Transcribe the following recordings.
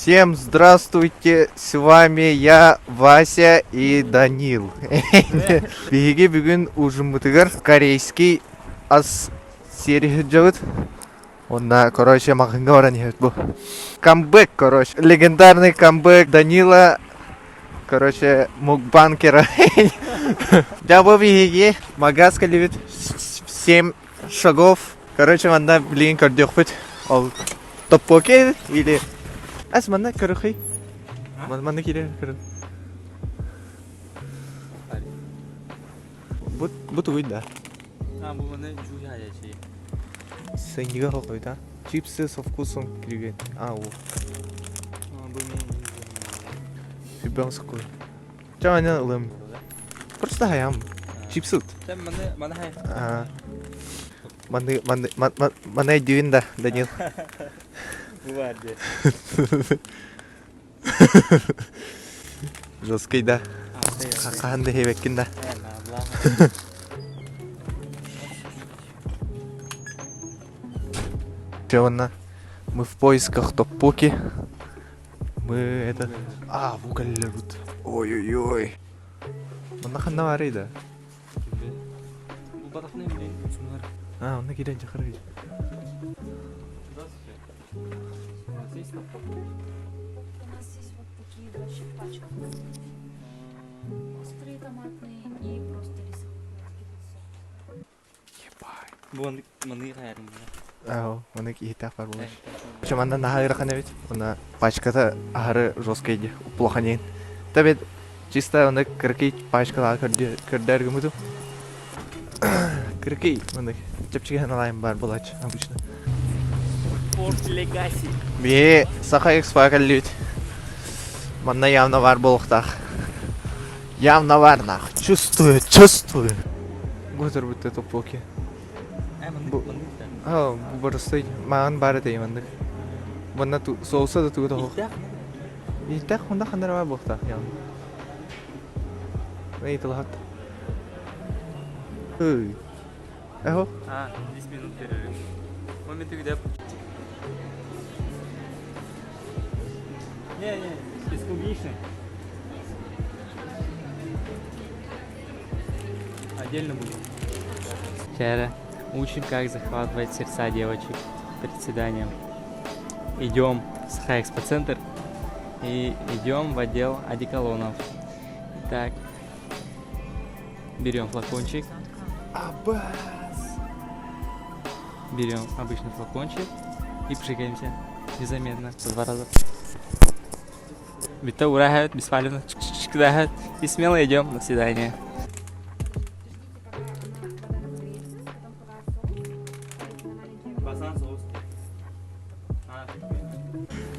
Всем здравствуйте, с вами я, Вася и Данил. Биһиги бүгүн ужиммытыгар корейский ас сиэри сылдьабыт. Онна, короче, маҕаһыыҥҥа баран иһэбит бу. Камбэк, короче. Легендарный камбэк Данила, короче, мукбанкера. Дьэ, бу биһиги магаз кэлибит 7 шагов. Короче, манна билигин көрдүөхпүт. Ол топпоки или... Ас манна көрөхүй. Манна киирэн көрөн. Бу бу тугуй да? А, бу маны жуй Сыньыга хохойда. Чипсы со вкусом креветки. А, о. Бу мен Фиброн сокой. Ча аны ылым. Просто хаям. Чипсы. Сен маны маны хай. А. Маны маны маны өйдүүн да, Данил. Бу бар де. Жесткий да. Хахан да хебеккин да. Все, мы в поисках топпоки. Мы это... А, бу кэллэбит. Ой-ой-ой. Манна ханна баарый да? А, онно киирэн дьахар У нас есть топпоки? У нас есть вот такие в больших пачках. Острые томатные и просто рисовые. Ебать. Бу маны хайарым. Аа, оны иһитэх бар буолар. Причем манна наһаа ыарахан эбит. Уна пачката аһары жесткай ди, плохо нейн. Та бит чисто оны кыркый пачкалаах көрдөр гымытым. Кыркый оны чэпчэки ханалайым бар булач обычно. Форт Легаси. Бие Саха Экспо кэллибит. Манна явно бар буолуохтаах. Явно бар нах. Чувствую, чувствую. Готор бутта топпоки. Бу А, боростой маан бар этей маннык. Манна соуса да тугу тоһох. Иттэх хунда ханнара бар буохтаах явно. Эй, тылахат. Ый. Эхо. А, 10 минут перерыв. Момент где? Не, не, без клубничной. Отдельно будет. Вчера учим, как захватывать сердца девочек перед свиданием. Идем в Саха Экспоцентр и идем в отдел одеколонов. Итак, берем флакончик. Аббас. Берем обычный флакончик и пшикаемся незаметно по два раза. Битта урахает, беспалевно, и смело идем на свидание.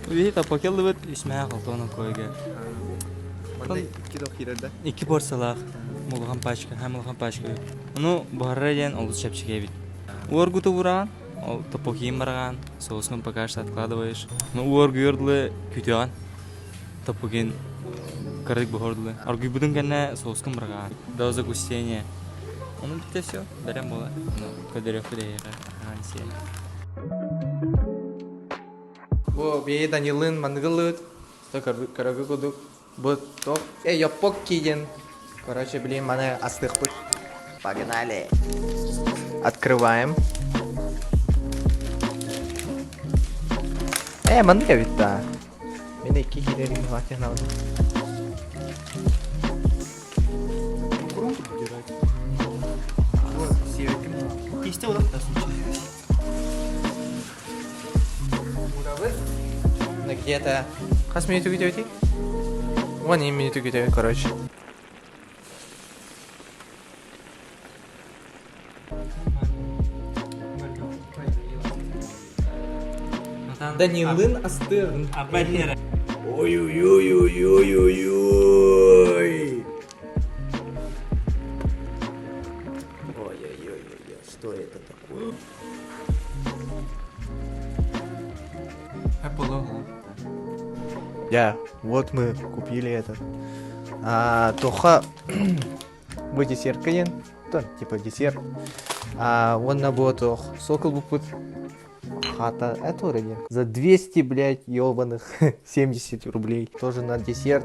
Видите, топокеллыбыт үсмээх алтуонун койга. Манна икки дох киирэр да? Икки порциялаах мулухан пачка, һәм улахан пачка. Ну, буһарра диэн олус чэпчэки эбит. Уоргуту бураан, ол топокиин бараҕаан, соускун пока что откладываешь. Ну, уоргуйар дылы күтүөҕүн. Топокин кырык буһар дылы. Оргуйбутун кэннэ соускун бараҕаан. До загустения. Ону бүттэ все, бэлэм буолар. Ну, көрдөрүөхпүт эһиэхэ. Аһаан сиэн. Бу бэйэ Данилын маныгылыт, көрөгү кудук бу тоқ э яппок киген. Короче, блин, маны астыхпыт. Погнали. Открываем. Э, маннык эбит да. Мен икки киирэрин хватит Кисте улах да Где-то... Хас минуту күтөбүтүй? Уон минуту күтөбүт, короче. Данилын астыгын. Ой-ой-ой-ой-ой-ой. Ой-ой-ой-ой, что это такое? Я, вот мы купили этот. А, Тоха, бу десерт кыйын, то, типа десерт. А, уонна бу туох сокол буппут. Хата, это вроде. За 200, блядь, ебаных 70 рублей. Тоже на десерт,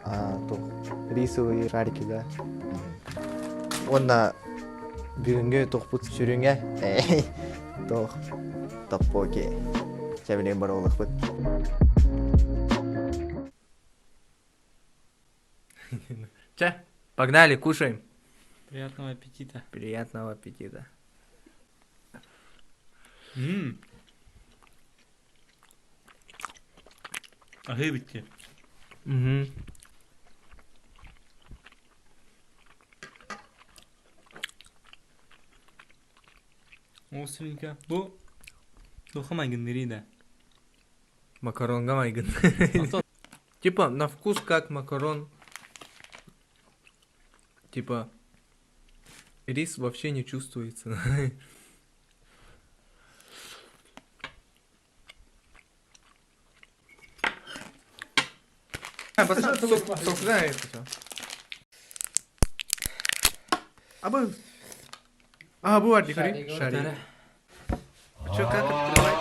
а, то, рисовые шарики, да. Уонна бүгүҥҥү туохпут сүрүҥэ туох топпоки чэбилин барыллахпыт. Че, погнали, кушаем. Приятного аппетита. Приятного аппетита. Мм. Аһыы битти. Угу. Ол сиринка. Бу туохха майгыннырый да? Макаронга майгын. Типа на вкус как макарон. Типа рис вообще не чувствуется. Абы. А, бу бар дикари. Шарик. Чё, как открывать?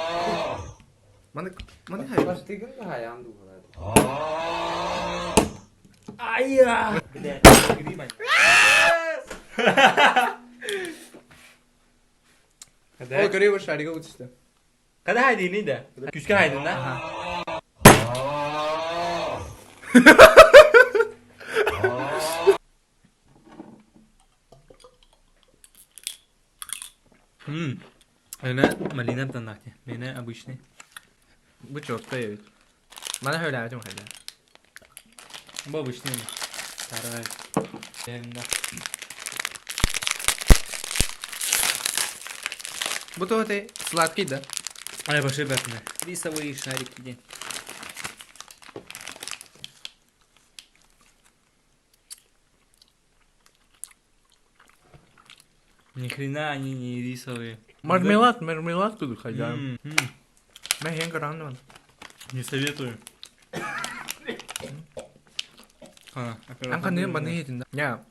Маны, маны хай. Айя! Ол көрүү шарига утиште. Kada haydini да? Күскә хайдын да? Мм. Эне малина танахти. Мене обычный. Бу четко ведь. Мана хөйләбәтим хәлдә. Бу обычный. Старый. Да. Бу то сладкий, да? Ай, баши бәтне. Рисовые шарики. Ни хрена они не рисовые. Мармелад, мармелад тут хәлдә. М, м. Мен хен каранмын. Не советую. А, Ан каны маны хитин. Я.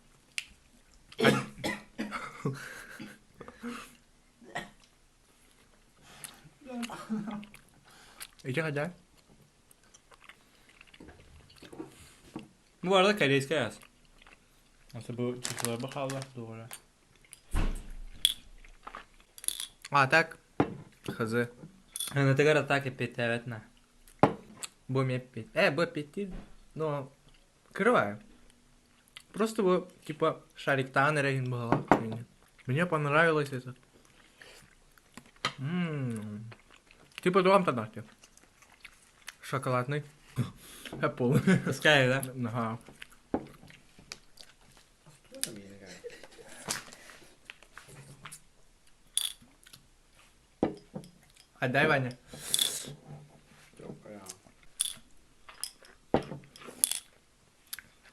Иди хәлдә. Bu arada корейская yaz. Nasıl bu çıkılara bakalım doğru. А так. Хз. На так и петь на. Бу мне пить. Бу пить, но кривая. Просто бу, типа, шарик танер была. Мне понравилось это. М-м-м. Типа дом тогда. Шоколадный. Apple. Пускай, да? Ага. Отдай, Ваня.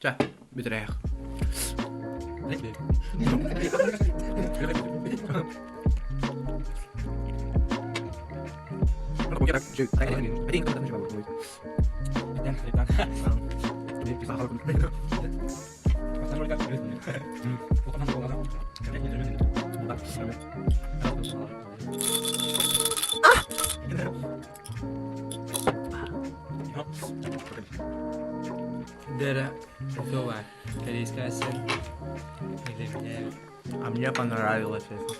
Ча, битрех. Дера, готова. Корейская сыр. Не для меня. А мне понравилось это.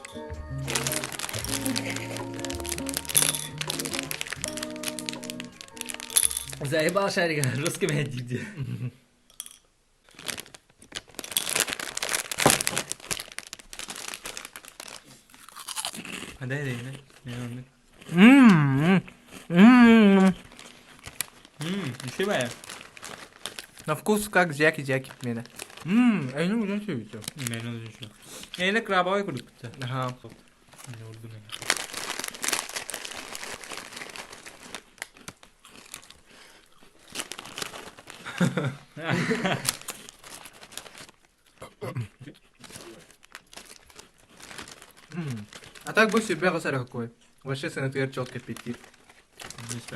Заебал шарик, жестко меня где. А дай, дай, дай. М-м-м. М-м-м. Ничего. На вкус как зяки-зяки мене. Ммм, а ну уже все. Мен еще. Эне крабовый курдук. Ага. Не урду меня. А так бы себе какой. Вообще сенатор четко пяти.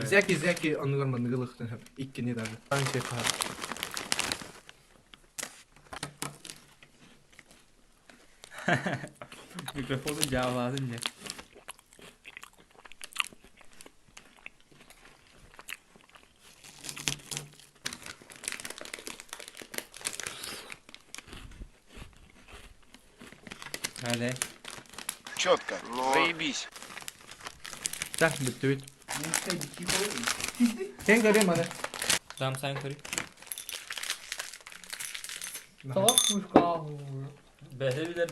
Зяки-зяки, он нормально гылых иккини даже. Микрофону жаалаатын же. Хәле. Четко. Заебись. Так, бүттүбүт. Сен көрүм маны. Дам сайын көрүй. Бәһе билер.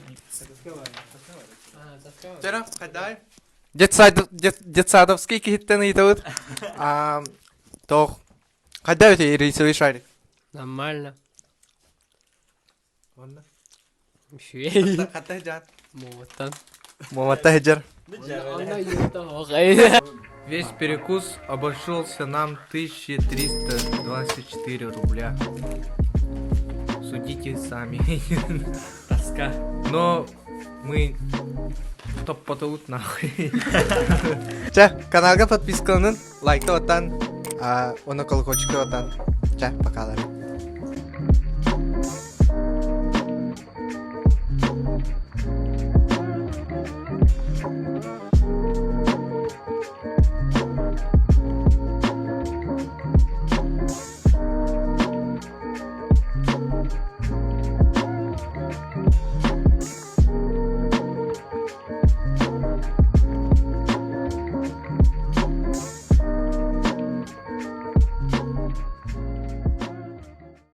Тера, хайдай. Детсадовский киһиттэн ыйытабыт. Тоох. Хайда өте рисовый шарик? Нормально. Онно. Үчүгэй. Хатта жат. Муоттан. Муоматта хеджер. Онно юта оҕай. Весь перекус обошелся нам 1324 рубля. Судите сами. Тоска. Но мы топ-потолут нахуй. Чэ, каналга подпискаланын, лайкта оттан, оны колокольчикта оттан. Чэ, покалар.